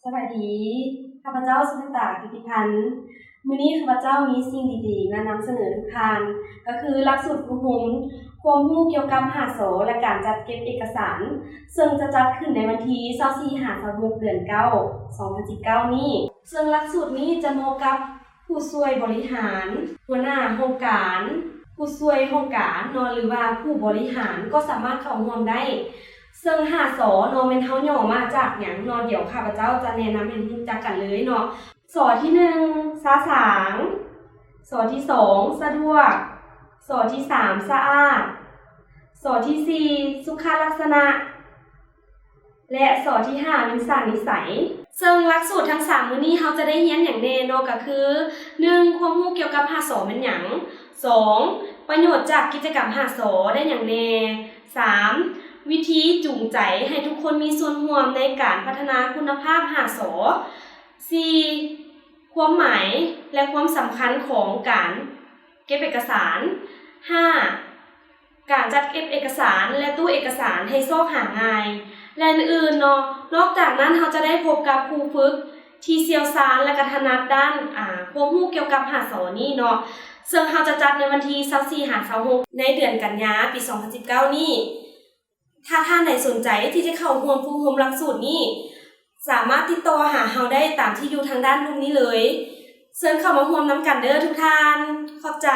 ສະບາຍດີ ຂ້າພະເຈົ້າ ສຸນິຕາ ກິດຕິພັນ. ມື້ນີ້ຂ້າພະເຈົ້າມີສິ່ງດີໆມານຳສະເໜີທຸກທ່ານ ກໍຄືຫຼັກສູດຝຶກຮົມຄວາມຮູ້ກ່ຽວກັບ ຫາສ ແລະ ການຈັດເກັບເອກະສານ ເຊິ່ງຈະຈັດຂຶ້ນໃນວັນທີຊາວສີ່ຫາຊາວຫົກ ເດືອນເກົ້າ ສອງພັນສິບເກົ້ານີ້. ເຊິ່ງຫຼັກສູດນີ້ຈະເໝາະກັບຜູ້ຊ່ວຍບໍລິຫານ, ຫົວໜ້າຫ້ອງການ, ຜູ້ຊ່ວຍຫ້ອງການເນາະ ຫຼືວ່າຜູ້ບໍລິຫານກໍສາມາດເຂົ້າຮ່ວມໄດ້. ເຊິ່ງ ຫາສ ເນາະ ແມ່ນເຮົາຫຍໍ້ມາຈາກຫຍັງເນາະ? ດຽວຂ້າພະເຈົ້າຈະແນະນຳໃຫ້ຮູ້ຈັກກັນເລີຍເນາະ. ສ ທີໜຶ່ງ ຊາຊາງ, ສ ທີສອງ ສະດວກ, ສ ທີສາມ ສະອາດ, ສ ທີສີ່ ສຸຂະລັກສະນະ ແລະ ສ ທີຫ້າ ແມ່ນສານິໄສ. ເຊິ່ງຫຼັກສູດທັງສາມມື້ນີ້ເຮົາຈະໄດ້ຮຽນຫຍັງແດ່ເນາະ? ກໍຄື ໜຶ່ງ ຄວາມຮູ້ກ່ຽວກັບ ຫາສ ແມ່ນຫຍັງ? ສອງ ປະໂຫຍດຈາກກິດຈະກຳ ຫາສ ໄດ້ຫຍັງແດ່? ສາມ ວິທີຈູງໃຈໃຫ້ທຸກຄົນມີສ່ວນຮ່ວມໃນການພັດທະນາຄຸນນະພາບ ຫາສ. ສີ່ ຄວາມໝາຍ ແລະ ຄວາມສຳຄັນຂອງການເກັບເອກະສານ. ຫ້າ ການຈັດເກັບເອກະສານ ແລະ ຕູ້ເອກະສານໃຫ້ຊອກຫາງ່າຍ ແລະ ອື່ນໆເນາະ. ນອກຈາກນັ້ນ ເຮົາຈະໄດ້ພົບກັບຄູຝຶກທີ່ຊ່ຽວຊານ ແລະ ກະຖະໜັດດ້ານ ອາ ຄວາມຮູ້ກ່ຽວກັບ ຫາສ ນີ້ເນາະ ເຊິ່ງເຮົາຈະຈັດໃນວັນທີຊາວສີ່ຫາຊາວຫົກ ໃນເດືອນກັນຍາ ປີສອງພັນສິບເກົ້ານີ້. ຖ້າທ່ານໃດສົນໃຈທີ່ຈະເຂົ້າຮ່ວມຝຶກຮົມຫຼັກສູດນີ້ ສາມາດຕິດຕໍ່ຫາເຮົາໄດ້ຕາມທີ່ຢູ່ທາງດ້ານລຸ່ມນີ້ເລີຍ. ເຊີນເຂົ້າມາຮ່ວມນຳກັນເດີທຸກທ່ານ. ຂອບໃຈ.